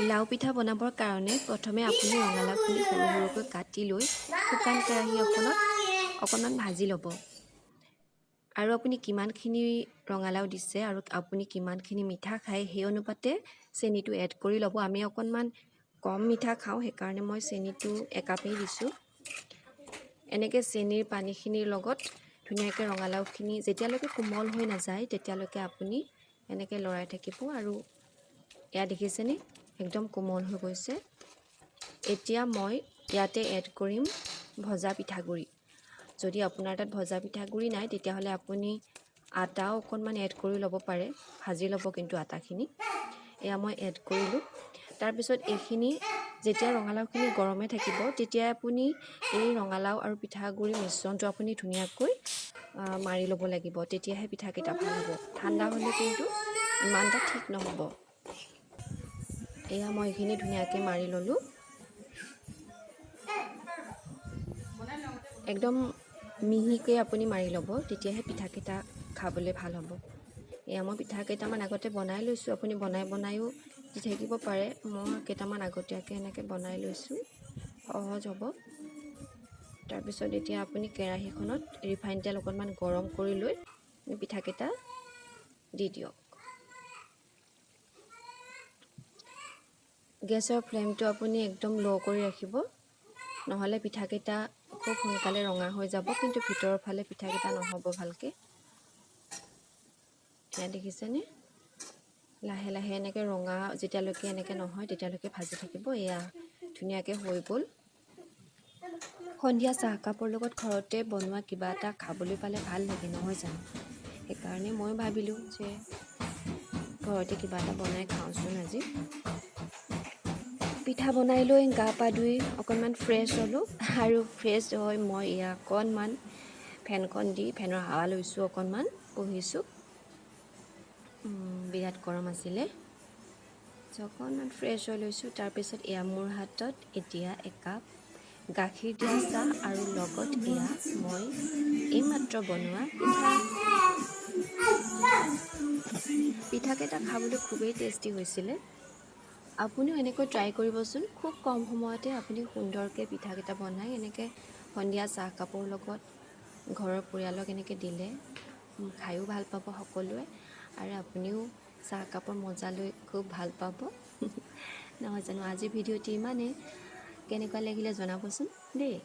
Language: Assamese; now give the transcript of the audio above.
লাউ পিঠা বনাবৰ কাৰণে প্ৰথমে আপুনি ৰঙালাওখিনি সৰু সৰুকৈ কাটি লৈ শুকান কেৰাহী এখনত অকণমান ভাজি ল'ব। আৰু আপুনি কিমানখিনি ৰঙালাও দিছে আৰু আপুনি কিমানখিনি মিঠা খায় সেই অনুপাতে চেনিটো এড কৰি ল'ব। আমি অকণমান কম মিঠা খাওঁ, সেইকাৰণে মই চেনিটো একাপেই দিছোঁ। এনেকৈ চেনিৰ পানীখিনিৰ লগত ধুনীয়াকৈ ৰঙালাওখিনি যেতিয়ালৈকে কোমল হৈ নাযায় তেতিয়ালৈকে আপুনি এনেকৈ লৰাই থাকিব। আৰু এয়া দেখিছেনে, একদম কোমল হৈ গৈছে। এতিয়া মই ইয়াতে এড কৰিম ভজা পিঠাগুড়ি। যদি আপোনাৰ তাত ভজা পিঠাগুড়ি নাই তেতিয়াহ'লে আপুনি আটাও অকণমান এড কৰি ল'ব পাৰে, ভাজি ল'ব কিন্তু আটাখিনি। এয়া মই এড কৰিলোঁ। তাৰপিছত এইখিনি যেতিয়া ৰঙালাওখিনি গৰমে থাকিব তেতিয়া আপুনি এই ৰঙালাও আৰু পিঠাগুড়িৰ মিশ্ৰণটো আপুনি ধুনীয়াকৈ মাৰি ল'ব লাগিব, তেতিয়াহে পিঠাকেইটা ভাল হ'ব। ঠাণ্ডা হ'লে কিন্তু ইমান এটা ঠিক নহ'ব। এয়া মই এইখিনি ধুনীয়াকৈ মাৰি ল'লোঁ। একদম মিহিকৈ আপুনি মাৰি ল'ব, তেতিয়াহে পিঠাকেইটা খাবলৈ ভাল হ'ব। এয়া মই পিঠা কেইটামান আগতে বনাই লৈছোঁ, আপুনি বনাই বনায়ো দি থাকিব পাৰে। মই কেইটামান আগতীয়াকৈ এনেকৈ বনাই লৈছোঁ, সহজ হ'ব। তাৰপিছত এতিয়া আপুনি কেৰাহীখনত ৰিফাইন তেল অকণমান গৰম কৰি লৈ পিঠাকেইটা দি দিয়ক। গেছৰ ফ্লেমটো আপুনি একদম ল' কৰি ৰাখিব, নহ'লে পিঠাকেইটা খুব সোনকালে ৰঙা হৈ যাব, কিন্তু ভিতৰৰ ফালে পিঠাকেইটা নহ'ব ভালকৈ। এয়া দেখিছেনে, লাহে লাহে এনেকৈ ৰঙা যেতিয়ালৈকে এনেকৈ নহয় তেতিয়ালৈকে ভাজি থাকিব। এয়া ধুনীয়াকৈ হৈ গ'ল। সন্ধিয়া চাহকাপৰ লগত ঘৰতে বনোৱা কিবা এটা খাবলৈ পালে ভাল লাগে, নহয় জানো? সেইকাৰণে মই ভাবিলোঁ যে ঘৰতে কিবা এটা বনাই খাওঁচোন আজি। পিঠা বনাই লৈ গা পা ধুই অকণমান ফ্ৰেছ হ'লোঁ আৰু ফ্ৰেছ হৈ মই এয়া অকণমান ফেনখন দি ফেনৰ হাৱা লৈছোঁ, অকণমান বহিছোঁ। বিৰাট গৰম আছিলে, অকণমান ফ্ৰেছ হৈ লৈছোঁ। তাৰপিছত এয়া মোৰ হাতত এতিয়া একাপ গাখীৰ দিয়া চাহ আৰু লগত এয়া মই এইমাত্ৰ বনোৱা পিঠা। পিঠাকেইটা খাবলৈ খুবেই টেষ্টি হৈছিলে। আপুনিও এনেকৈ ট্ৰাই কৰিবচোন, খুব কম সময়তে আপুনি সুন্দৰকৈ পিঠাকেইটা বনাই এনেকৈ সন্ধিয়া চাহকাপৰ লগত ঘৰৰ পৰিয়ালক এনেকৈ দিলে খায়ো ভাল পাব সকলোৱে, আৰু আপুনিও চাহকাপৰ মজা লৈ খুব ভাল পাব, নহয় জানো? আজিৰ ভিডিঅ'টি ইমানেই, কেনেকুৱা লাগিলে জনাবচোন দেই।